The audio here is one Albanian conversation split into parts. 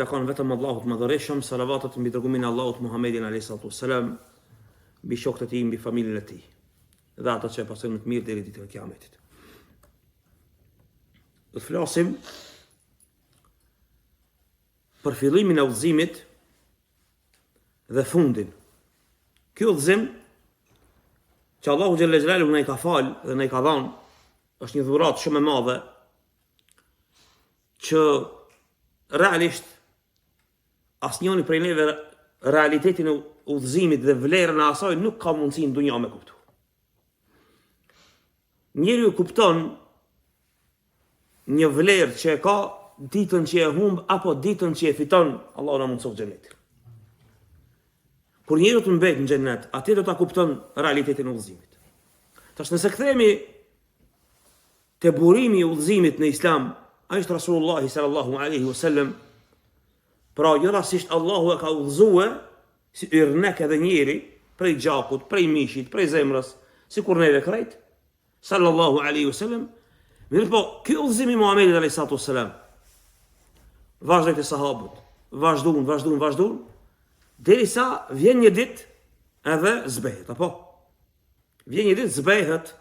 takon vetëm Allahut të Madhërishëm, salavatet mbi dërgumin e Allahut Muhammedin alayhi salatu wassalam, mbi shokët e tij, mbi familjen e tij dhe ata që e pasojnë me të mirë deri ditën e Kiametit. Do të flasim për fillimin e udhëzimit dhe fundin. Ky udhëzim që Allahu xhelle xhelaluhu na i ka fal dhe na i ka dhënë është një dhuratë shumë e madhe që realisht asnjëri prej neve realitetin e udhëzimit dhe vlerën e asaj nuk ka mundësi në dunja me kuptu. Njeriu kupton një vlerë që e ka ditën që e humb apo ditën që e fiton, Allahu na mundësoftë xhenetin. Kur njeriu të mbet në xhenet, aty do ta kupton realitetin e udhëzimit. Tash nëse kthehemi te burimi i udhëzimit në Islam, ai është Rasulullah sallallahu alaihi wasallam. Pra jo rastësisht Allahu e ka udhëzue si yrnek edhe njeri prej gjakut, prej mishit, prej zemrës, sikur neve krejt, sallallahu alaihi wasallam. Mirëpo, ky udhëzim i Muhamedit alaihi salatu wasallam vazhdoi te sahabët, vazhdun, vazhdun, vazhdun, derisa vjen një ditë edhe zbehet, apo? Vjen një ditë zbehet,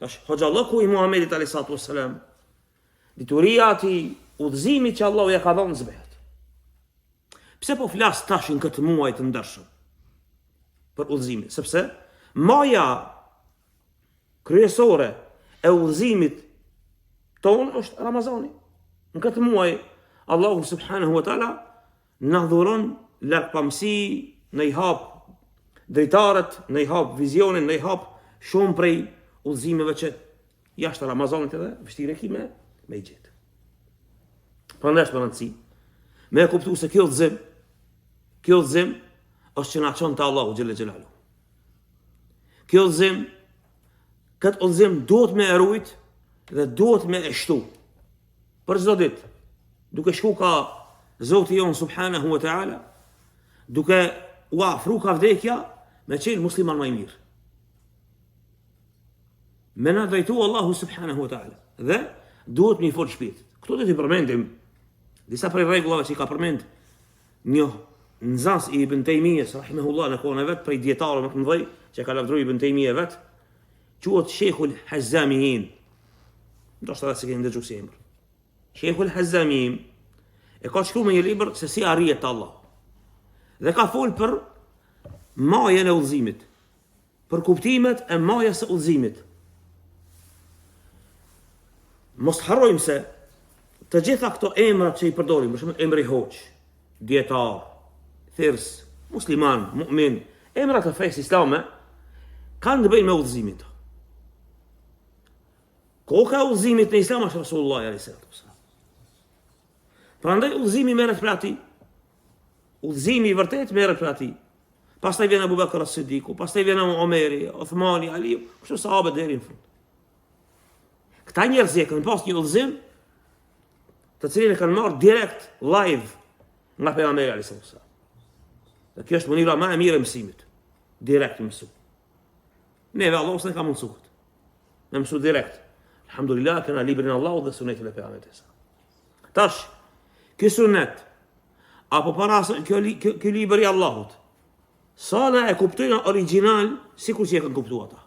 tash hoxhallëku i Muhamedit alaihi salatu wasallam, dituria e atij udhëzimi që Allahu ja ka dhënë zbehet. Pse po flas tash në këtë muaj të ndershëm për udhëzimin? Sepse maja kryesore e udhëzimit tonë është Ramazani. Në këtë muaj Allahu subhanahu wa taala na dhuron largpamësi, na i hap dritaret, na i hap vizionin, na i hap shumë prej udhëzimeve që jashtë Ramazanit edhe vështirë e ki me me i gjetë. Prandaj është me rëndësi me e kuptu se kjo udhëzim, kjo udhëzim është që na çon te Allahu xhelle xhelaluhu. Kjo udhëzim, këtë udhëzim duhet me e rujt dhe duhet me e shtu. Për çdo ditë, duke shku ka Zoti jonë subhanahu wa ta'ala, duke u afru ka vdekja, me qenë musliman ma i mirë. Me na drejtu Allahu subhanahu wa ta'ala. Dhe duhet me i fol shpirtit. Këtu do t'i përmendim disa prej rregullave që i ka përmend Një nxënës i Ibn Tejmijes, rahimehullah, në kohën e vet, prej dijetarëve më të mëdhenj, që e ka lavdëruar Ibn Tejmije vet, quhet Sheikhul Hazamiyin. Ndoshta edhe s'e keni dëgjuar si emër. Sheikhul Hazamiyin e ka shkruar në një libër se si arrihet te Allahu. Dhe ka fol për majën e udhëzimit. Për kuptimet e majës së udhëzimit. Mos harrojmë se të gjitha këto emra që i përdorim, për shembull emri hoxhë, dijetar, thirrës, musliman, mu'min, emra të fesë islame kanë të bëjnë me udhëzimin. Koka e udhëzimit në islam është Rasulullah alaihi salatu wasallam. Prandaj udhëzimi merret prej atij. Udhëzimi i vërtetë merret prej atij. Pastaj vjen Abu Bakr as-Siddiku, pastaj vjen Omeri, Uthmani, Aliu, kështu sahabët deri në fund. Këta njerëz e kanë pas një udhëzim të cilin e kanë marrë direkt live nga pejgamberi alaihi salatu. Dhe kjo është mënyra më e mirë e mësimit. Direkt mësu. Neve Allahu s'na ka mundësu këtë. Me mësu direkt. Alhamdulillah, kena librin e Allahut dhe sunetin e pejgamberit. Tash, ky sunet, apo para asaj, kjo, kjo, kjo libër i Allahut, sa na e kuptojna origjinal, sikur që e kanë kuptu ata.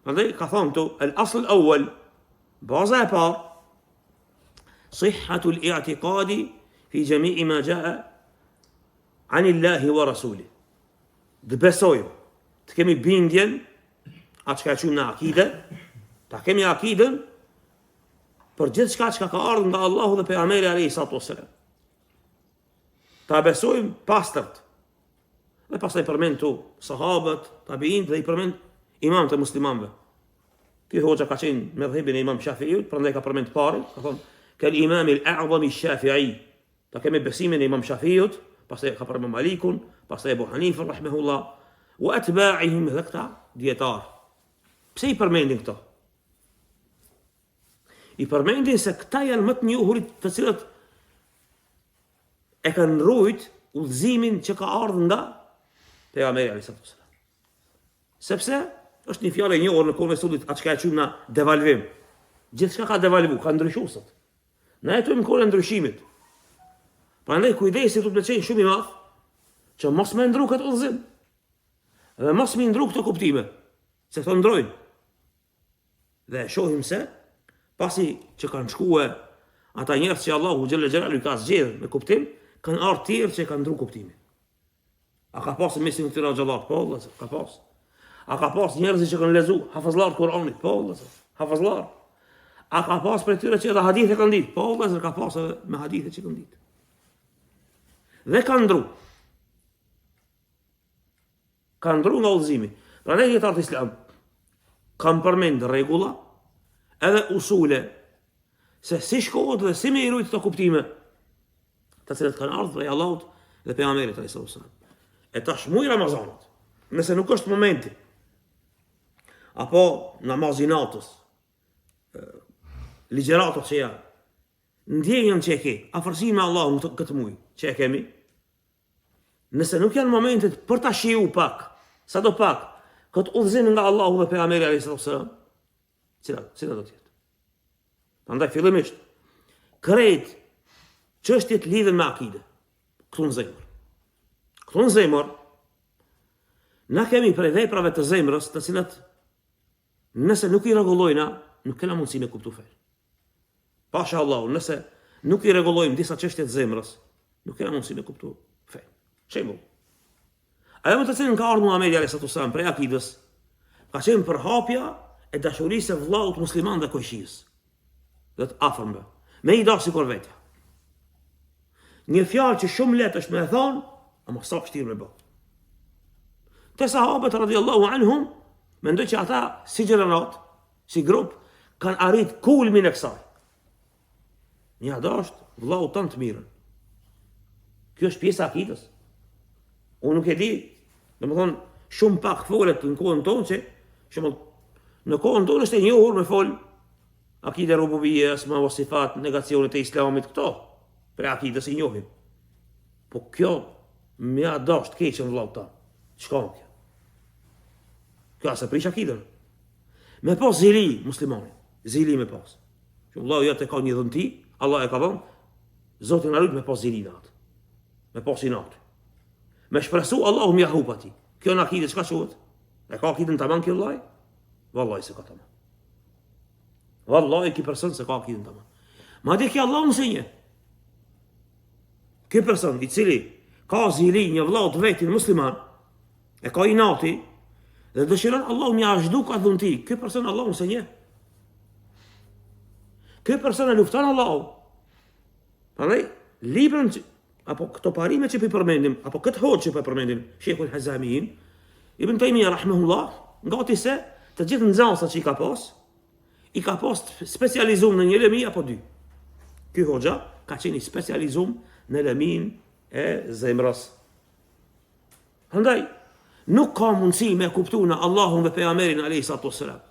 Prandaj, ka thonë këtu, el asl awal, baza e parë, sihhatul i'tikadi fi xhemii ma xhae anillahi wa rasuli. Të besojmë, të kemi bindjen, atë çka e quajmë na akide, ta kemi akiden, për gjithçka çka ka ardhur nga Allahu dhe pejgamberi alayhi salatu wasalam. Ta besojmë pastërt. Dhe pastaj përmend këtu sahabët, tabiinët dhe i përmend imamët e muslimanëve. Ky hoxha ka qenë medhhebin e Imam Shafiut, prandaj ka përmend të parin, ka thonë kel imam el a'zam al-Shafi'i. Ta kemi besimin e Imam Shafiut, pastaj ka përmend Malikun, pastaj Abu Hanifën rahimehullah, wa atba'ihim dhe këta dijetarë. Pse i përmendin këto? I përmendin se këta janë më të njohurit të cilët e kanë rujt udhëzimin që ka ardhur nga pejgamberi alayhi salatu wasallam. Sepse është një fjalë e njohur në kohën e sodit, atë çka e quajmë na devalvim. Gjithçka ka devalvu, ka ndryshuar sot. Na jetojmë në kohën e ndryshimit. Prandaj kujdesi duhet me qenë shumë i madh që mos me ndru këtë udhëzim. Dhe mos me ndru këto kuptime, se këto ndrojnë. Dhe e shohim se pasi që kanë shkue ata njerëz që Allahu xhelle xhelaluhu i ka zgjedh me kuptim, kanë ardhur tjerë që e kanë ndru kuptimin. A ka pas mesin këtyre hoxhallar? Po, vëllazër, ka pas. A ka pas njerëz që kanë lexu hafëzllar të Kur'anit? Po, vëllazër, hafëzllar. A ka pas prej tyre që edhe hadithe kanë ditë? Po, vëllazër, ka pas edhe me hadithe që kanë ditë. Dhe kanë ndru. Kanë ndru nga udhëzimi. Prandaj dijetarët islam kanë përmend rregulla edhe usule se si shkohet dhe si me i rujt këto kuptime të cilat kanë ardhur prej Allahut dhe pejgamberit alayhis salam. E tash muj Ramazanit, nëse nuk është momenti apo namazi i natës, ligjëratat që janë, ndjenjën që e ke, afërsi me Allahun këtë, këtë muj që e kemi, nëse nuk janë momentet për ta shiju pak, sado pak, këtë udhëzim nga Allahu dhe pejgamberi alayhis salam, cila, cila do të jetë? Prandaj fillimisht krejt çështjet lidhen me akide. Këtu në zemër. Këtu në zemër na kemi prej veprave të zemrës, të cilat nëse nuk i rregullojna, nuk kena mundësi me kuptu fenë. Pasha Allahu, nëse nuk i rregullojmë disa çështje të zemrës, nuk kena mundësi me kuptu fenë. Shembull, Ajo me të cilën ka ardhur Muhamedi alayhis salam prej akidës, ka qenë përhapja e dashurisë së vëllaut musliman dhe kojshisë dhe të afërmve, me i dashtë sikur vetja. Një fjalë që shumë lehtë është me e thonë, ama sa vështirë me bë. Te sahabët radiallahu anhum, mendoj që ata si gjeneratë, si grup, kanë arrit kulmin e kësaj. Me ia dasht vllaut tënd të mirën. Kjo është pjesa e akidës. Unë nuk e di, domethënë, shumë pak folet në kohën tonë që, shumë, në kohën tonë është e njohur me fol akide rububije, esma wa sifat, negacionet e islamit, këto, prej akidës i njohim. Po kjo, me ia dasht të keqen vllaut tënd, çka kjo? Kjo a s'e prish akidën. Me pas zili, muslimani, zili me pas. Që vllau jot e ka një dhunti, Allah e ka dhënë, Zoti na rujt me pas zili në atë. Me pas inat. Me shpresu Allahu m'ja hup atij. Kjo në akide çka quhet? E ka akiden tamam ky vllai? Vallahi s'e ka tamam. Vallahi ky person s'e ka akiden tamam. Madje ky Allahun s'e njeh. Ky person i cili ka zili një vëlla të vetin musliman, e ka inati dhe dëshiron Allahu m'ja zhduk atë dhunti. Ky person Allahun s'e njeh. Ky person e lufton Allahun. Prandaj librin që, apo këto parime që po i përmendim, apo këtë hoxhë që po e përmendim, Sheikhul Hazamin, Ibn Taymiyyah rahimahullah, gati se të gjithë nxënësat që i ka pas, i ka pas specializum në një lëmi apo dy. Ky hoxha ka qenë i specializum në lëmin e zemrës. Prandaj nuk ka mundësi me kuptu na Allahun dhe pejgamberin alayhi salatu wassalam.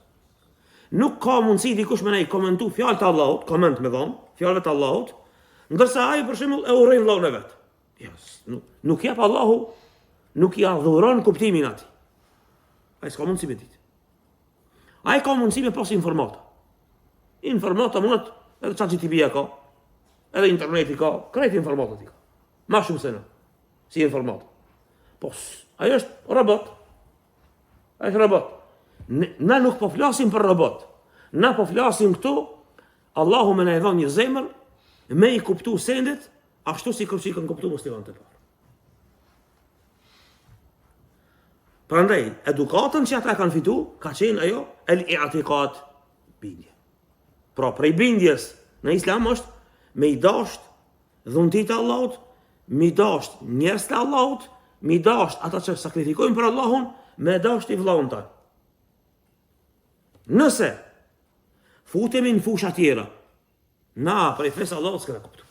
Nuk ka mundësi dikush me na i komentu fjalët e Allahut, koment me dhon, fjalëve të Allahut, ndërsa ai për shembull e urren vëllaun e vet. Ja, nuk, nuk jep Allahu, nuk ia dhuron kuptimin atij. Ai s'ka mundësi me ditë. Ai ka mundësi me pas informata. Informata mundet edhe ChatGPT-ja ka, edhe interneti ka, krejt informatat i ka. Ma shumë se na, si informata. Po, ai është robot. Ai është robot. Na nuk po flasim për robot. Na po flasim këtu, Allahu me na e dhon një zemër, me i kuptu sendet, ashtu sikur që i kanë kuptu muslimanët e parë. Prandaj, edukatën që ata kanë fitu, ka qenë ajo el i'tiqad bindje. Pra, prej bindjes në islam është me i dasht dhuntitë e Allahut, me i dasht njerëzit e Allahut, me i dasht ata që sakrifikojnë për Allahun, me dasht i vllaun tand. Nëse futemi në fusha tjera, na prej fesë Allahut s'kena kuptu.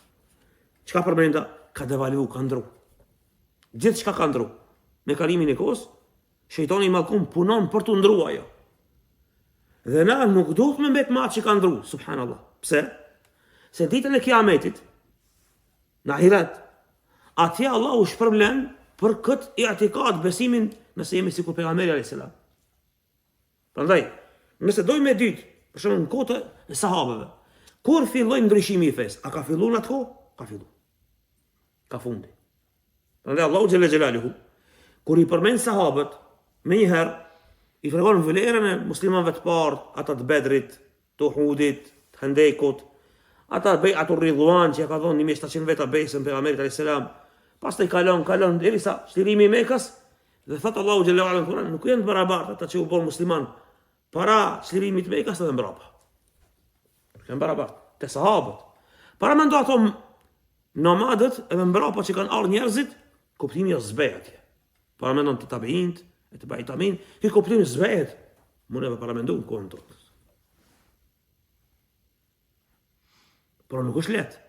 Çka përmenda? Ka devalvu, ka ndru. Gjithçka ka ndru. Me kalimin e kohës, shejtani i mallkum punon për të ndru ajo. Dhe na nuk duhet me mbet me atë që ka ndru, subhanallah. Pse? Se ditën e kiametit, në ahiret, atje Allahu shpërblen për këtë i'tikad besimin nëse jemi sikur pejgamberi alayhis salam. Prandaj, nëse dojmë me ditë, për shembull në kohë të sahabeve, kur filloi ndryshimi i fesë? A ka filluar në atë kohë? Ka filluar. Ka fundi. Prandaj Allahu xhelle xhelaluhu kur i përmend sahabët, menjëherë i tregon vlerën e muslimanëve të parë, ata të Bedrit, të Uhudit, të Hendekut, ata bejatu Ridwan që ja ka dhënë 1700 veta besën pejgamberit alayhis salam. Pastaj kalon, kalon derisa çlirimi i Mekës dhe thot Allahu xhelle ala në Kur'an, nuk janë të barabartë ata që u bën musliman para çlirimit të Mekës edhe mbrapa. Nuk janë barabartë te sahabët. Paramendo ato Nomadët edhe mbrapa që kanë ardhur njerëzit, kuptimi është zbeh atje. Paramendon te tabiinët, e tebai tabiin, ky kuptim zbehet. Mund edhe paramendu në kohën tonë. Por nuk është lehtë.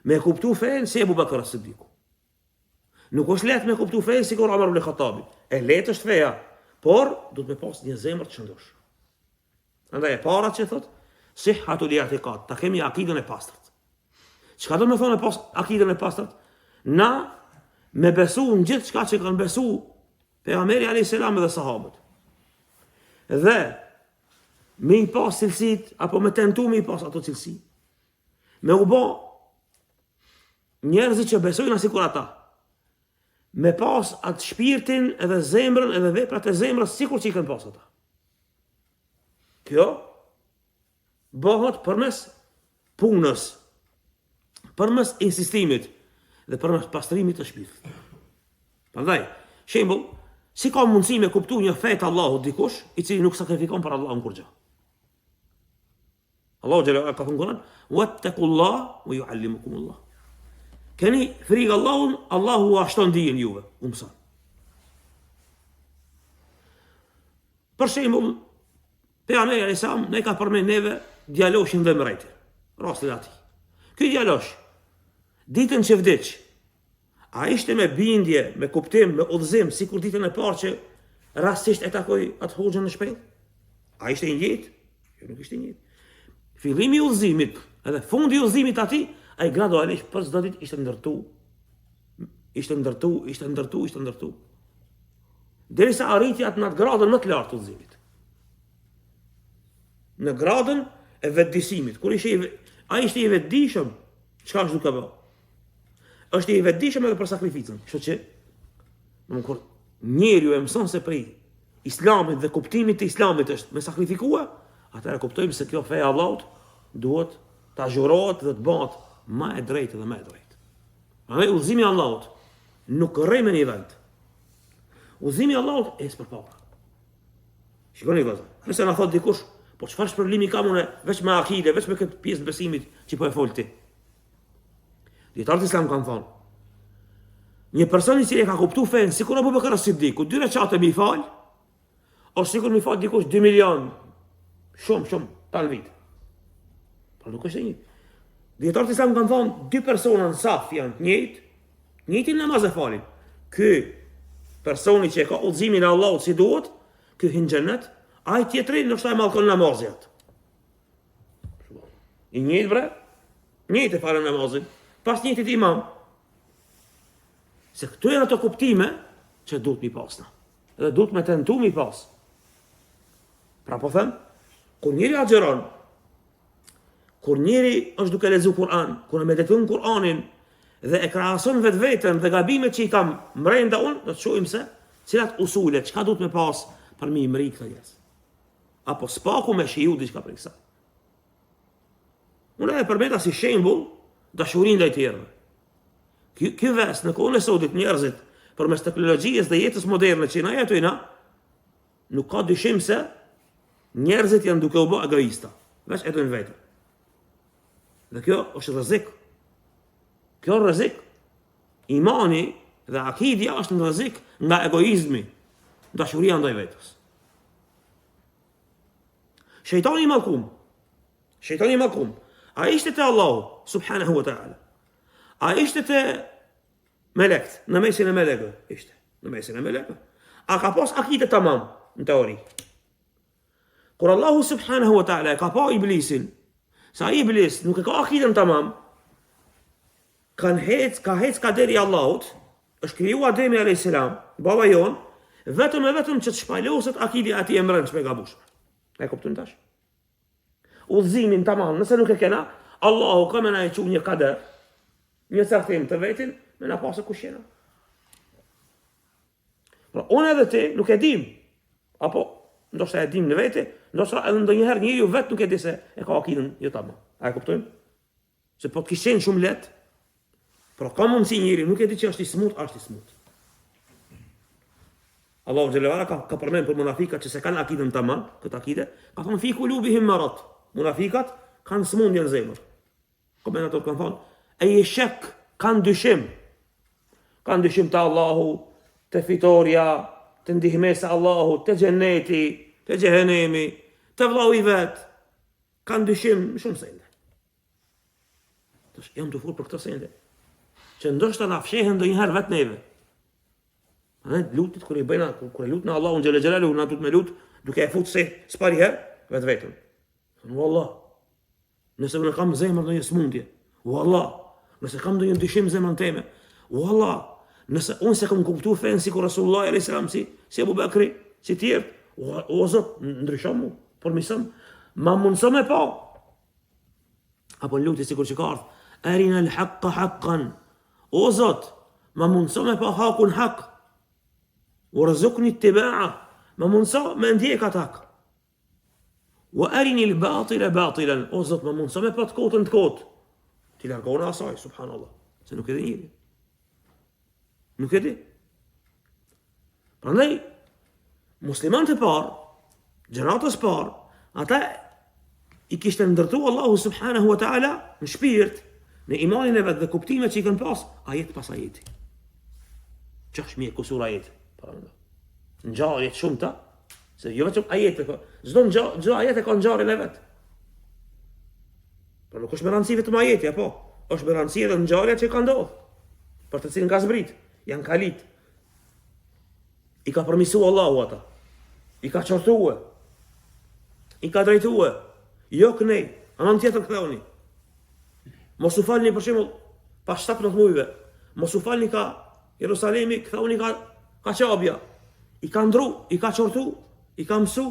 Me kuptu fenë si Ebu Bekër Siddiku. Nuk është lehtë me kuptu fenë sikur Omer ibn Khattabi. E lehtë është feja, por duhet me pas një zemër të shëndoshë. Andaj e para që thot, sihhatul i'tiqad, ta kemi akiden e pastërt. Çka do me thonë pas akiden e pastërt? Na me besu në gjithçka që kanë besu pejgamberi alayhis salam dhe sahabët. Dhe me i pas cilësitë apo me tentu me i pas ato cilësi. Me u bo njerëzit që besojnë sikur ata. Me pas atë shpirtin edhe zemrën edhe veprat e zemrës sikur që i kanë pas ata. Kjo bëhet përmes punës, përmes insistimit dhe përmes pastrimit të shpirtit. Prandaj, shembull, si ka mundësi me kuptu një fe të Allahut dikush, i cili nuk sakrifikon për Allahun kurgjë? Allahu xhelle ka thënë në Kur'an, "Wattaqullah wa yuallimukumullah." Keni frikë Allahun, Allahu ua shton dijen juve, u mëson. Për shembull, pejgamberi alayhis salam na ka përmend neve djaloshin dhe mbretin. Rastin e atij. Ky djalosh ditën që vdiq, A ishte me bindje, me kuptim, me udhëzim, sikur ditën e parë që rastisht e takoi atë hoxhën në shpellë? A ishte i njëjtë? Jo, nuk ishte i njëjtë. Fillimi i udhëzimit, edhe fundi i udhëzimit atij, ai gradualisht për çdo ditë ishte ndërtu. Ishte ndërtu, ishte ndërtu, ishte ndërtu. Derisa arriti atë në atë gradën më të lartë të udhëzimit. Në gradën e vetëdisimit, kur ishte i, ai ishte i vetëdijshëm, çka është duke bërë? Është i vetëdijshëm edhe për sakrificën. Kështu që në kur njeriu e mëson se prej islamit dhe kuptimit të islamit është me sakrifikua, atëherë kuptojmë se kjo fe e Allahut duhet të azhurohet dhe të bëhet më e drejtë dhe më e drejtë. Andaj udhëzimi i Allahut nuk rri në një vend. Udhëzimi i Allahut ecë përpara. Shikoni vëllazër, nëse na thot dikush, po çfarë shpërblimi kam unë veç me akide, veç me këtë pjesë të besimit që po e fol ti. Dijetarët islam kanë thonë, një person i cili e ka kuptu fenë, sikur Abu Bekër Siddiku, dy reqate mi fal, ose sikur mi fal dikush 2 milion, shumë, shumë, tanë vit. Por nuk është e njëjtë. Dijetarët islam kanë thonë, dy persona në saf janë të njëjtë, njëjtin namaz e falin. Ky personi që e ka udhëzimin e Allahut si duhet, ky hin xhenet, ai tjetri ndoshta e mallkon namazi atë. I njëjtë bre, njëjtë e falën namazin, pas njëjtit imam. Se këto janë ato kuptime që duhet mi pas na. Dhe duhet me tentu mi pas. Pra po them, kur njeri agjëron, kur njeri është duke lexu Kur'an, kur e mediton Kur'anin dhe e krahason vetveten dhe gabimet që i kam mrenda unë, do të shohim se cilat usule, çka duhet me pas për mi mri këta njerëz. Apo s'paku me shiju diçka prej kësaj. Unë e përmenda si shembull dashurinë ndaj tjerëve. Ky ky ves në kohën e sotit njerëzit përmes teknologjisë dhe jetës moderne që na jetojna, nuk ka dyshim se njerëzit janë duke u bë egoista, veç e dojnë veten. Dhe kjo është rrezik. Kjo është rrezik. Imani dhe akidja është në rrezik nga egoizmi, dashuria ndaj vetes. Shejtani i mallkum. Shejtani i mallkum. A ishte te Allahu subhanahu wa taala? A ishte te melekt, në mesin e melekëve? Ishte në mesin e melekëve. A ka pas akide tamam në teori? Kur Allahu subhanahu wa taala e ka pa iblisin, se ai iblis nuk e ka akiden tamam, Kanë hec, ka hec kaderi i Allahut, është kriju Ademi alayhis salam, baba jon, vetëm e vetëm që të shpaloset akidja e atij e mbrendshme e gabushme. E kupton tash? Udhëzimin tamam, nëse nuk e kena, Allahu ka me na e çu një kader, Një caktim të vetin, me na pa se kush jena. Pra, unë edhe ti nuk e dim, apo ndoshta e dim në vete, ndoshta edhe ndonjëherë njeriu vetë nuk e di se e ka akiden jo tamam. A e kuptojmë? Se po të kish qenë shumë lehtë, pra ka mundësi njeri nuk e di që është i smut, është i smut. Allahu xhelle ve ala ka, ka përmend për munafikat që s'e kanë akiden tamam, këtë akide, ka thonë fi kulubihim marad. Munafikat kanë smundje në zemër. Komentatorët kanë thonë, ej shek, kanë dyshim. Kanë dyshim te Allahu, te fitorja, te ndihmesa e Allahut, te xheneti, te xhehenemi, te vllau i vet. Kanë dyshim në shumë sende. Tash jam tu fol për këto sende. Që ndoshta na fshehen ndonjëherë vetë neve. Ne lutjet kur i bëjna, kur, kur e lutna Allahun xhelle xhelaluhu, na duhet me lut duke e fut se s'pari herë vetveten. Thonë wallah, nëse unë kam zemër ndonjë smundje, wallah, nëse kam ndonjë dyshim zemrën teme, wallah, nëse unë s'e kam kuptu fenë sikur Rasulullah alayhis salam si si Abu Bakri, si tjerë, o, o Zot, ndrysho mu, përmirësom, ma mundëso me pa. Apo në lutje sikur që ka ardhë, erina el haqqa haqqan, o Zot, ma mundëso me pa hakun hak, urzukni ittibaah, ma mundëso me ndjek atë hak. Wa arini el batile batilan, o Zot, ma mundëso me pa të kotën të kotë. T'i largohna asaj, subhanallah, se nuk e di njeri. Nuk e di. Prandaj, muslimanët e parë, gjeneratës parë, ata i kishte ndërtu Allahu subhanahu wa ta'ala në shpirt, në imanin e vet dhe kuptimet që i kanë pas, ajet pas ajeti. 6.000 e kusur ajet, paramendo. Ngjarje të shumta, se jo vetëm ajete, po, çdo çdo ajet e ka ngjarjen e vet. Por nuk është me rëndësi vetëm ajeti, apo? Është me rëndësi edhe ngjarja që ka ndodhur, për të cilën ka zbrit, janë kalit. I ka përmisu Allahu ata. I ka qortue. I ka drejtue. Jo kënej, anën tjetër ktheuni. Mos u falni për shembull pas 17 mujve. Mos u falni ka Jerusalemi, ktheuni ka ka Qabja. I ka ndru, i ka qortu, i ka mësu,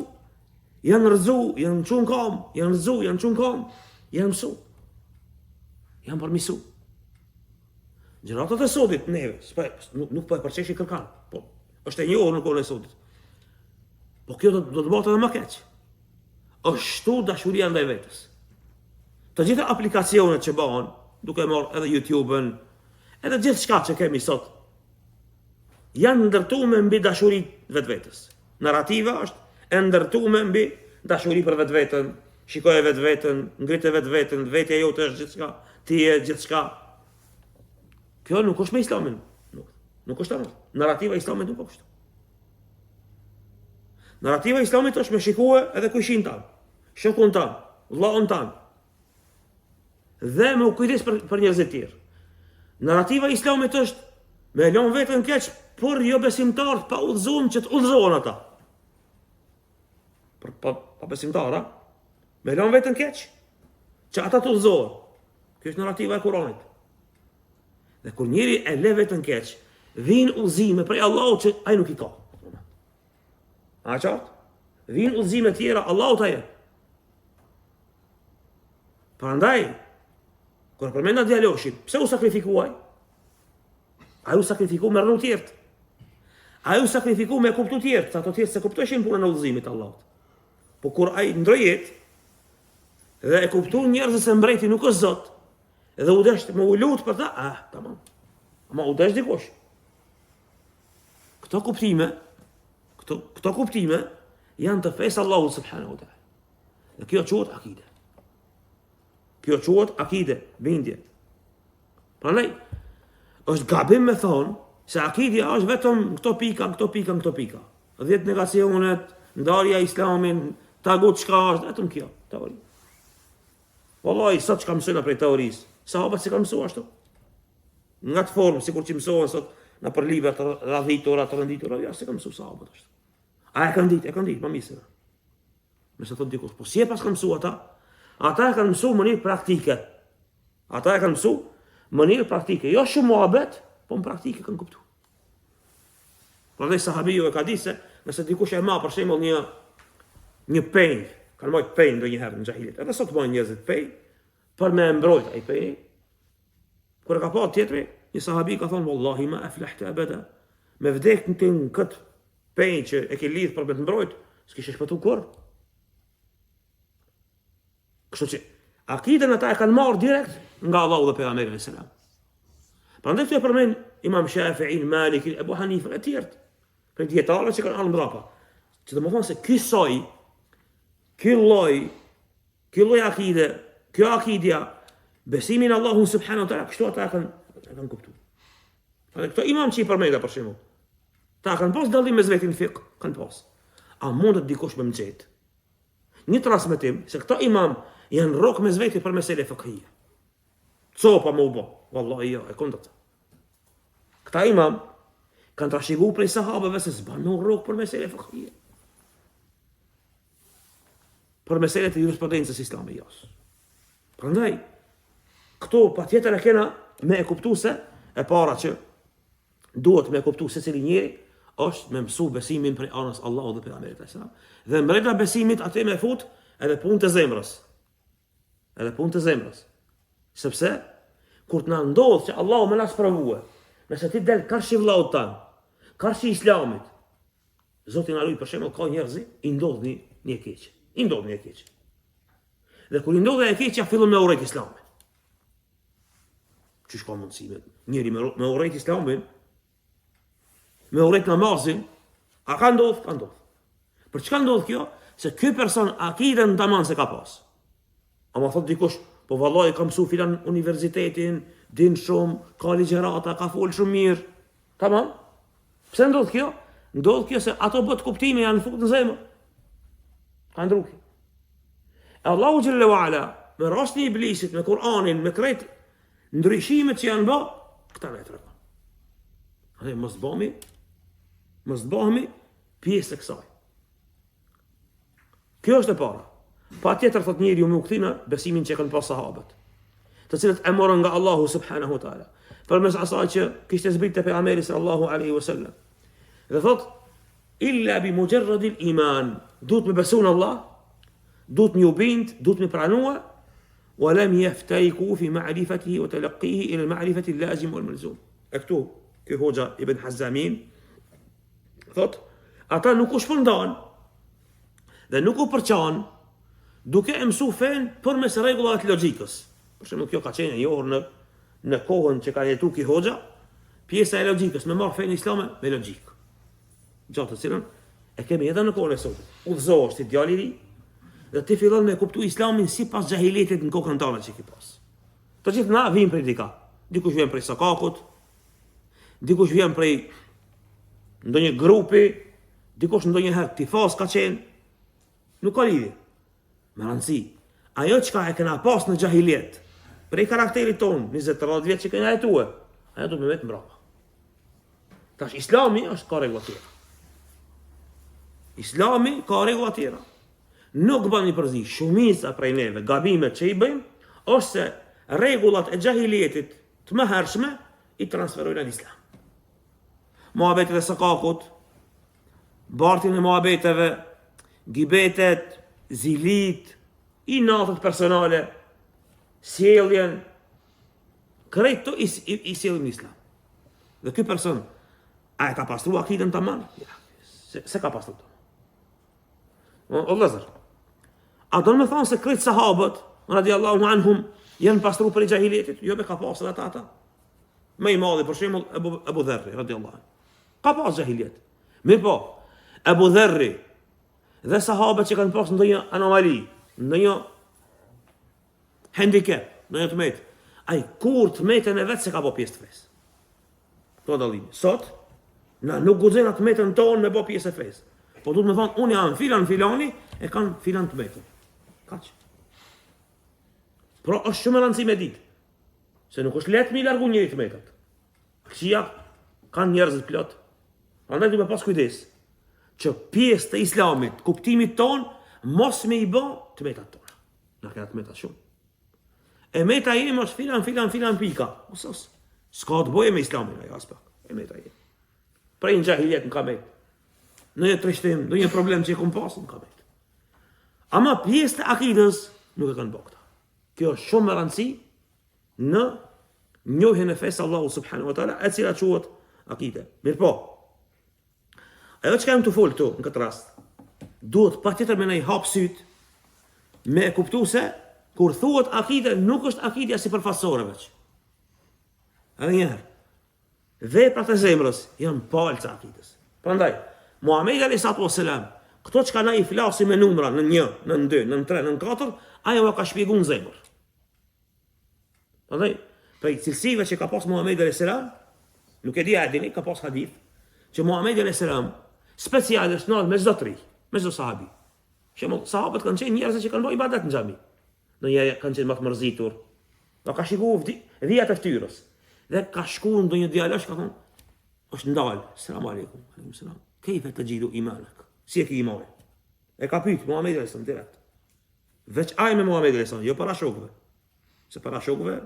Janë rrëzu, janë çu n'kam, janë rrëzu, janë çu n'kam, janë mësu. Janë përmisu. Gjeneratat e sotit, neve, s'po, nuk, nuk po e përqeshi kërkan, po, është e njohur në kohën e sotit. Po kjo do, do të bëhet edhe më keq. Është shtu dashuria ndaj vetes. Të gjitha aplikacionet që bëhen, duke marrë edhe YouTube-ën, edhe gjithçka që kemi sot, janë ndërtume mbi dashuri vetvetes. Narrativa është e ndërtume mbi dashuri për vetveten, shikoje vetveten, ngrite vetveten, vetja jote është gjithçka, ti je gjithçka. Kjo nuk është me islamin. Nuk, nuk është ajo. Narrativa e islamit nuk është. Narrativa e islamit është me shikue edhe kojshin tan, shokun tan, vllaun tan, Dhe me u kujdes për, për njerëzit tjerë. Narrativa e islamit është me e lënë veten keq për jobesimtarët pa udhëzuar që të udhëzohen ata. Për pa, pabesimtarë, a? Me lënë veten keq që ata të udhëzohen. Kjo është narrativa e Kuranit. Dhe kur njeri e le veten keq, vijnë udhëzime prej Allahut që ai nuk i ka. A qartë? Vijnë udhëzime tjera, Allahu ta jep. Prandaj, kur e përmenda djaloshin, pse u sakrifiku ai? Ai u sakrifiku me rrnu tjerët. Ai u sakrifiku me kuptu tjerët, se ato tjerët s'e kuptojshin punën e udhëzimit të Allahut. Po kur ai ndroi jetë, dhe e kuptu njerëzit se mbreti nuk është zot, dhe u desht me u lut për ta, ah, tamam. Ama u desht dikush. Këto kuptime, këto, këto kuptime, janë të fesë Allahut subhanahu wa ta'ala. Dhe kjo quhet akide. Kjo quhet akide, bindje. Prandaj, është gabim me thonë se akidja është vetëm këto pika, këto pika, këto pika. 10 negacionet, ndarja e islamit, tagut çka është, vetëm kjo, teori. Wallahi, sot çka mësojna prej teorisë, sahabët s'i kanë mësu ashtu. Në atë formë, sikur që mësohen sot nëpër libra të radhitura, të renditura, jo, s'i kanë mësu sahabët ashtu. A e kanë ditë, e kanë ditë, ma mirë se na. Nëse thotë dikush, po si e paskan mësu ata? Ata e kanë mësu në mënyrë praktike. Ata e kanë mësu në mënyrë praktike. Jo shumë muhabet, po në praktike kanë kuptu. Prandaj sahabiu e ka ditë se nëse dikush e ma për shembull një një penj, kanë majt penj ndonjëherë në xhahilijet. Edhe sot majnë njerëzit penj për me e mbrojt ai penj. Kur e ka pa tjetri, një sahabi ka thonë, Wallahi ma aflahte ebeda, me vdek në të në këtë pe që e ke lidh për me të mbrojt, s'kishe shpëtu kurrë. Kështu që, akiden ata e kanë marrë direkt nga Allahu dhe pejgamberi alejhi selam. Prandaj këtu e përmend Imam Shafi'in, Malikin, Ebu Hanifën e tjerët, prej dijetarëve që kanë ardhur mbrapa. Që domethonë se ky soj, ky lloj, ky lloj akide, kjo akidja, besimi në Allahun subhanahu wa taala, kështu ata e kanë e kanë kuptuar. Prandaj këto imam që i përmenda për shembull, ata kanë pas dallim mes veti në fikh, kanë pas. A mundet dikush me m'gjet? Një transmetim se këta imam janë rrok mes veti për mesele fikhije. Copa me u bo. Wallahi jo, e kundërta. Këta imam kanë trashigu prej sahabeve se s'ban me u rrok për mesele fikhije. Për mesele të jurisprudencës islame, jo. Prandaj, këto patjetër e kena me e kuptu se e para që duhet me e kuptu secili njeri është me mësu besimin prej anës Allahut dhe pejgamberit alejhi selam. Dhe mrena besimit aty me fut edhe punë të zemrës. Edhe punë të zemrës. Sepse kur të na ndodh që Allahu me na sprovue, nëse ti del karshi vëllaut tan, karshi islamit, Zoti na ruaj për shembull ka njerëz i ndodh një një e keqe. I ndodh një e keqe. Dhe kur i ndodh e keqja fillon me urrejt islamin. Qysh ka mundësi me njeri me, me urrejt islamin, me urrejt namazin, a ka ndodh? Ka ndodh. Për çka ndodh kjo? Se ky person akiden taman s'e ka pas. Ama thot dikush, po vallahi ka mësu filan universitetin, din shumë, ka ligjërata, ka fol shumë mirë. Tamam. Pse ndodh kjo? Ndodh kjo se ato botëkuptime janë fut në zemër. Ka ndru. E Allahu xhelle ve ala, me rastin e iblisit, me Kur'anin, me krejt ndryshimet që janë bë, këta na e tregon. Andaj mos bëhemi, mos bëhemi pjesë e kësaj. Kjo është e para. Patjetër thot njeriu me u kthy në besimin që kanë pas sahabët, të cilët e morën nga Allahu subhanahu wa taala, përmes asaj që kishte zbrit te pejgamberi sallallahu alaihi wasallam. Dhe thot illa bi mujarrad al iman, duhet me besu në Allah, duhet me u bind, duhet me pranua, wa lam yaftariku fi ma'rifatihi wa talaqqihi ila al ma'rifati al lazim wal malzum. E këtu, ky hoxha Ibn Hazamin Thot, ata nuk u shpërndan dhe nuk u përçan duke e mësu fenë përmes rregullave të logjikës. Për shembull, kjo ka qenë e njohur në në kohën që ka jetu ky hoxha, pjesa e logjikës me marr fenë islame me logjikë. Gja të cilën e kemi edhe në kohën e sotit. Udhëzohesh ti djalë i ri dhe ti fillon me kuptu islamin sipas xhahilietit në kokën tënde që ke pas. Të gjithë na vijmë prej dika. Dikush vjen prej sokakut, Dikush vjen prej ndonjë grupi, dikush ndonjëherë tifoz ka qenë, nuk ka lidhje. Me rëndësi, ajo çka e kena pas në xhahiliet, prej karakterit tonë, 20-30 vjet që kena jetue, ajo duhet me met mbrapa. Tash, islami është ka rregulla tjera. Islami ka rregulla tjera. Nuk ban m'i përzi, shumica prej neve, gabimet që i bëjmë, është se rregullat e xhahilietit të mëhershme i transferojnë në islam. Muhabetet e sokakut, bartjen e muhabeteve, gibetet, zilitë, inatet personale, sjelljen, krejt këto i, i, i sjellim në islam. Dhe ky person, a e ka pastru akiden tamam? Ja, s'e, s'e ka pastru tamam. O vëllezër, a don me thonë se krejt sahabët, radiallahu anhum, janë pastru prej xhahilietit? Jo, be ka pas edhe ata ata. Më i madhi, për shembull, Ebu, Ebu Dherri, radiallahu anhu. Ka pas xhahiliet. Mirëpo, Ebu Dherri dhe sahabët që kanë pas ndonjë anomali, ndonjë handicap, ndonjë të metë, ai kurrë të metën e vet s'e ka bo pjesë të fesë. Këtu dallimi. Sot, na nuk guxojmë të metën tonë me bo pjesë e fesë. Po duhet me thonë, unë jam filan filani, e kam filan të metën. Kaq. Pra është shumë e rëndësi me ditë. Se nuk është lehtë me i largu njeri të metat. Këqija kanë njerëzit plot. Prandaj duhet me pas kujdes që pjesë të islamit, kuptimit tonë, mos me i bë të metat tona. Na kena të meta shumë. E meta ime është filan, filan, filan pika. Ose, ose. S'ka të bëjë me islamin, ajo aspak. E meta ime. Prej në xhahilijet më ka met. Ndonjë trishtim, ndonjë problem që e kom pasë, më ka met. Ama pjesë të akidës nuk e kanë bë këta. Kjo është shumë me rëndësi në. Njohjen e fesë Allahu subhanahu wa taala, e cila quhet akide. Mirëpo, ajo çka jam tu fol këtu në këtë rast, duhet patjetër me na i hap sytë, me e kuptu se kur thuhet akide nuk është akidja sipërfaqësore veç. Edhe një herë, Veprat e zemrës janë palcë e akidës. Prandaj, Muhamedi alayhi salatu wasalam, këto çka na i flasim me numra nën 1, nën 2, nën 3, nën 4, ai ua ka shpjeguar në zemër. Prandaj, prej cilësive që ka pas Muhamedi alayhi salam, nuk e di a e dini, ka pas hadith që Muhamedi alayhi salam special është nal me çdo të ri, me çdo sahabi. Shembull, sahabët kanë qenë njerëz që kanë bërë ibadet në xhami. Ndonjëherë kanë qenë më të mërzitur. Do ka shiku vijat e fytyrës. Dhe ka shku ndonjë djalosh ka thonë, është ndal. Selam aleikum. Aleikum selam. Kejfe texhidu imanek. Si e ki imanin? E ka pyet Muhamedi alayhis salam direkt. Veç ai me Muhamedin alayhis salam, jo para shokëve. Se para shokëve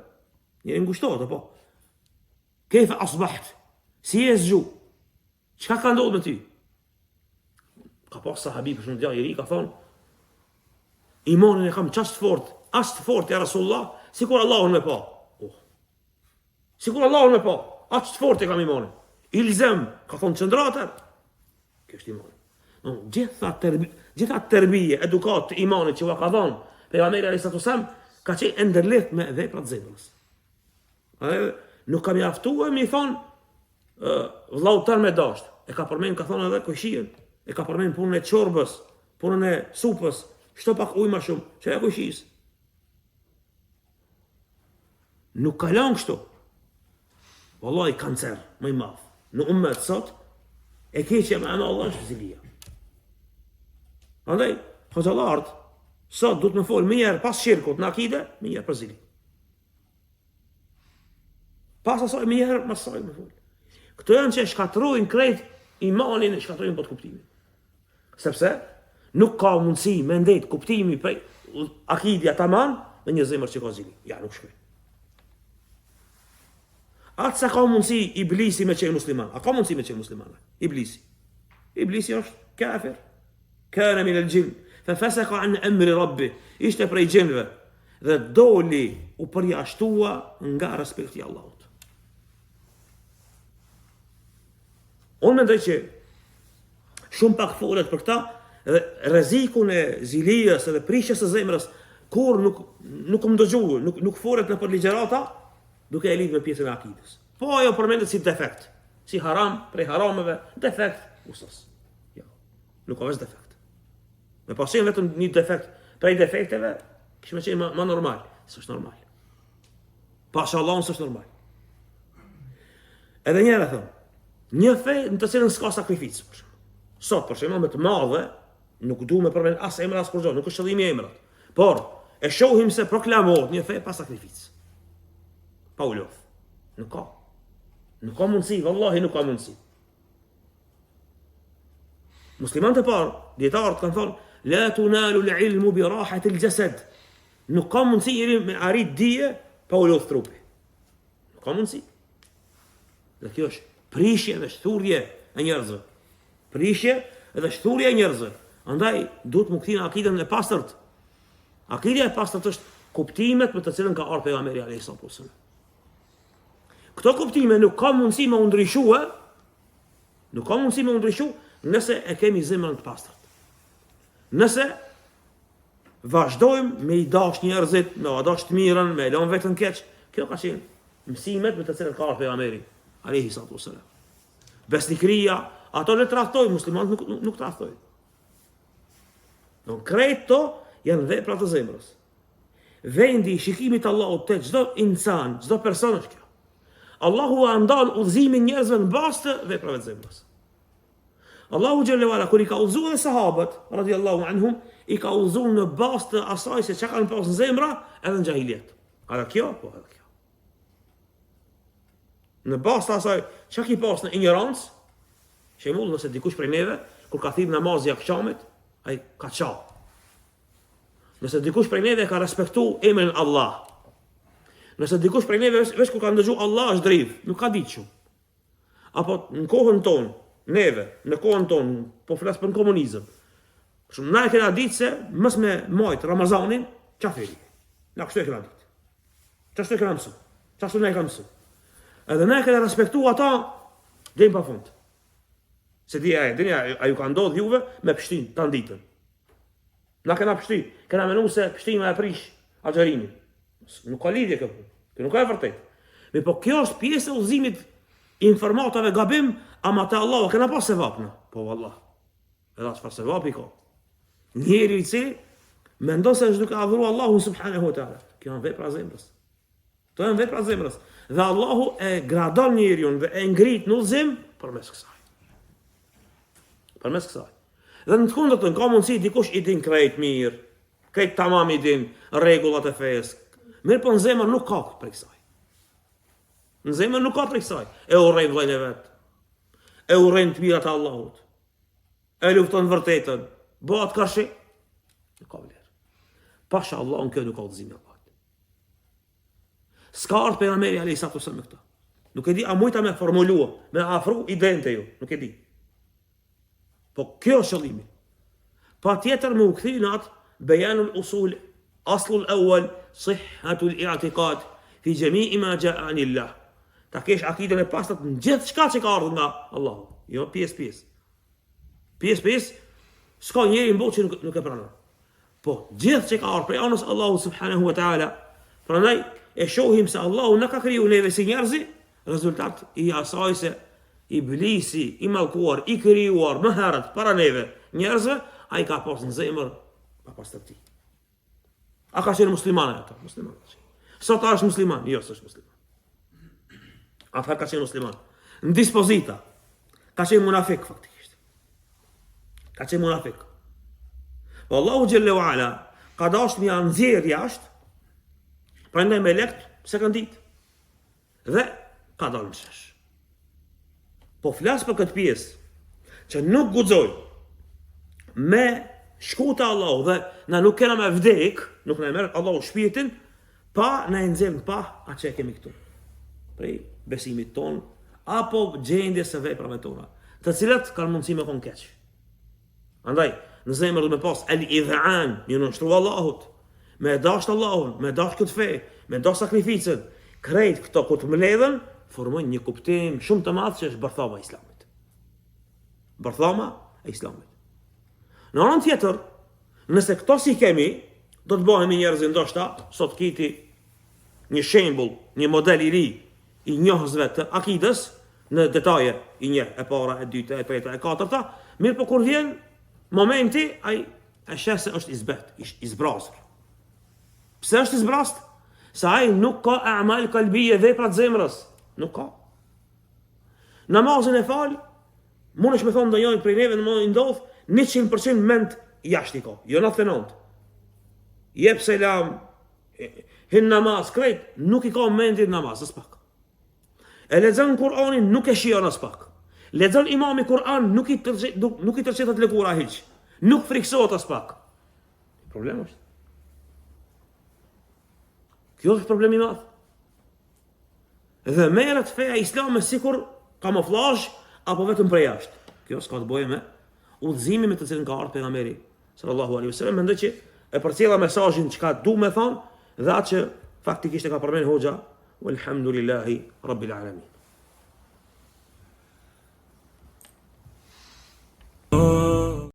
njeri ngushtohet apo. Kejfe asbaht? Si je zgju? Çka ka ndodhur me ty? Ka pas sahabi për shembull djalë i ri ka thonë Imanin e kam qaq të fort, aq të fort ja Rasulullah, sikur Allahun me pa. Oh. Sikur Allahun me pa, aq të fort e kam imanin. Ilzem, ka thonë qëndro atëherë. Kjo është imani. No, gjitha terbi, gjitha terbije, edukatë të imanit që ua ka dhonë, pejgamberi alejhi salatu selam, ka qenë e ndërlidht me veprat zemrës. Edhe nuk ka mjaftuar me i thonë vllau tënd me dasht. E ka përmend, ka thonë edhe kojshien. E ka përmend punën e çorbës, punën e supës, shto pak ujë më shumë, çoja kojshisë. Nuk ka lënë kështu. Wallahi kancer më i madh. Në ummet sot e keqja më e madhe është zilia. Andaj, hoxhallarët sot duhet me fol menjëherë pas shirkut në akide, menjëherë për zili. Pas asaj menjëherë, mas asaj me fol. Këto janë që e shkatrojnë krejt imanin e shkatrojnë botëkuptimin. Sepse nuk ka mundësi me ndejt kuptimi prej akidja taman me një zemër që ka zili. Ja, nuk shkoj. Atë sa ka mundësi iblisi me qenë musliman? A ka mundësi me qenë musliman? Iblisi. Iblisi është kafir. Kana min al jinn. Fa fasaka an amri rabbi. Ishte prej xhinëve. Dhe doli u përjashtua nga respekti i Allahut. Unë mendoj që shumë pak folet për këta dhe rrezikun e zilijës edhe prishjes së zemrës kur nuk nuk kam dëgju, nuk nuk folet nëpër ligjërata duke e lidhur me pjesën e akidës. Po ajo përmendet si defekt, si haram prej harameve, defekt, usas. Jo. Nuk ka veç defekt. Me pas qenë vetëm një defekt prej defekteve, kish me qenë ma, ma normal. S'është normal. Pasha Allahun s'është normal. Edhe një herë them, një fe në të cilën s'ka sakrificë, për shembull. Sot, për shembull, me të madhe, nuk du me përmend as emra as kurgjo, nuk është qëllimi emrat. Por, e shohim se proklamohet një fe pa sakrificë. Pa u lodh. Nuk ka. Nuk ka mundësi, vallahi nuk ka mundësi. Muslimanët e parë, dijetarët kanë thonë, la tunalu l'ilmu bi rahati l'xhesed. Nuk ka mundësi njeri me arrit dije pa u lodh trupi. Nuk ka mundësi. Dhe kjo është prishje dhe shthurje e njerëzve. Prishje dhe shthurje e njerëzve. Andaj duhet m'u kthy në akiden e pastërt. Akidja e pastërt është kuptimet me të cilën ka ardhur pejgamberi alayhis salatu Këto kuptime nuk ka mundësi me u ndryshue, nuk ka mundësi me u ndryshu nëse e kemi zemrën të pastërt. Nëse vazhdojmë me i dash njerëzit, me ua dash të mirën, me e lon veten keq, kjo ka qenë mësimet me të cilët ka ardhur pejgamberi alayhi salatu wasalam. Besnikëria, ato ne tradhtojmë, muslimanët nuk nuk, nuk tradhtojnë. Do krejt to janë vepra të zemrës. Vendi i shikimit të Allahut te çdo insan, çdo person është kjo. Allahu ua ndan udhëzimin njerëzve në bazë të veprave të zemrës. Allahu xhelle ue ala kur i ka udhëzuar edhe sahabët radiallahu anhum, i ka udhëzuar në bazë të asaj se çka kanë pas në zemra edhe në xhahilijet. Edhe kjo, po edhe kjo. Në bazë të asaj çka ki pas në injorancë, shembull nëse dikush prej neve kur ka thirr namazi i akshamit, ai ka qa. Nëse dikush prej neve ka respektu emrin Allah. Nëse dikush prej neve veç kur ka ndëgju Allah është dridh, nuk ka ditë shumë. Apo në kohën tonë, neve, në kohën tonë, po flas për në komunizëm. Shumë na e kena ditë se mos me majt Ramazanin, qafir. Na kështu e kena ditë. Qashtu e kena mësu. Qashtu na i ka mësu. Edhe ne kena respektu ata deri pa fund. S'e di a e dini, a ju ka ndodhë juve me pështy tanë ditën. Na kena pështy, kena menu se pështyma e prish agjërimin. Nuk ka lidhje kjo punë. Kjo nuk ka e vërtet. Mirëpo kjo është pjesë e udhëzimit informatave gabim, ama te Allahu kena pas sevap na. Po vallah. Edhe atë çfarë sevapi ka. Njeri i cili mendon se është duke adhuru Allahun subhanahu wa taala. Kjo janë vepra zemrës. Këto janë vepra zemrës. Dhe Allahu e gradon njeriun dhe e ngrit në udhëzim përmes kësaj. Përmes kësaj. Dhe në të kundërtën ka mundësi dikush i din krejt mirë, krejt tamam i din rregullat e fesë. Mirëpo në zemër nuk ka prej kësaj. Në zemër nuk ka prej kësaj. E urren vëllain e vet. E urren të mirat e Allahut. E lufton vërtetën. Bëhet karshi. Nuk ka vlerë. Pasha Allahun kjo nuk ka udhëzim i Allahut. S'ka ardhë pejgamberi alejhi salatu selam me këto. Nuk e di, a mujta me formulua, me afru idenë te ju, nuk e di. Po kjo është qëllimi. Patjetër me u kthy në atë bejanul usul, aslul awal, sihhatul i'tikad, fi xhemii ma xhae anillah. Ta kesh akiden e pastër në gjithçka që ka ardhur nga Allahu. Jo pjesë pjesë. Pjesë pjesë, s'ka njeri në botë që nuk, nuk e pranon. Po, gjithë që ka ardhur prej anës Allahu subhanahu wa taala. Prandaj e shohim se Allahu na ka kriju neve si njerëz, rezultat i asaj se iblisi i mallkuar, i krijuar më herët para neve njerëzve, ai ka pas në zemër papastërti. A ka qenë musliman ato? Musliman. Sot a është musliman? Jo, s'është musliman. Atëherë ka qenë musliman. Në dispozita, ka qenë munafik, faktikisht. Ka qenë munafik. Po Allahu xhelle ue ala, ka dashtë me ia nxjerr jashtë, prandaj melekt s'e kanë ditë. Dhe ka dalë në shesh. Po flas për këtë pjesë, që nuk guxoj me shku te Allahu dhe na nuk kena me vdek, nuk na e merr Allahu shpirtin, pa na e nxjerr pa atë që e kemi këtu. Prej besimit ton apo gjendjes së veprave tona, të cilat kanë mundësi me kon keq. Andaj, në zemër do me pas el idhan, me iu nënshtru Allahut, me e dasht Allahun, me e dasht këtë fe, me dasht sakrificën, krejt këto kur të mbledhen, formojnë një kuptim shumë të madh që është bërthama e islamit. Bërthama e islamit. Në anën tjetër, nëse këto s'i kemi, do të bëhemi njerëz ndoshta, sot kiti një shembull, një model i ri i njohësve të akidës në detaje i njeh e para, e dyta, e treta, e katërta, mirëpo kur vjen momenti ai e sheh se është i zbeht, i, i zbrazur. Pse është i zbrazt? Se ai nuk ka a'mal kalbije vepra të zemrës, nuk ka. Namazin e fal, mundesh me thonë ndonjërit prej neve në i ndodh 100% mend jashtë i ka, jo 99. Jep selam, Hin namaz, krejt, nuk i ka mendin namaz, as pak. E lexon Kur'anin, nuk e shijon as pak. Lexon imami Kur'an, nuk i tërqet, nuk, nuk i tërqetet lëkura hiç. Nuk friksohet as pak. Problem është. Kjo është problem i madh. Dhe merret feja islame sikur kamuflazh apo vetëm prej jashtë. Kjo s'ka të bëjë me udhëzimin me të cilin ka ardhur pejgamberi sallallahu alaihi wasallam. Mendoj që e përcjella mesazhin çka du me thon dhe atë që faktikisht e ka përmend hoxha walhamdulillahi rabbil alamin.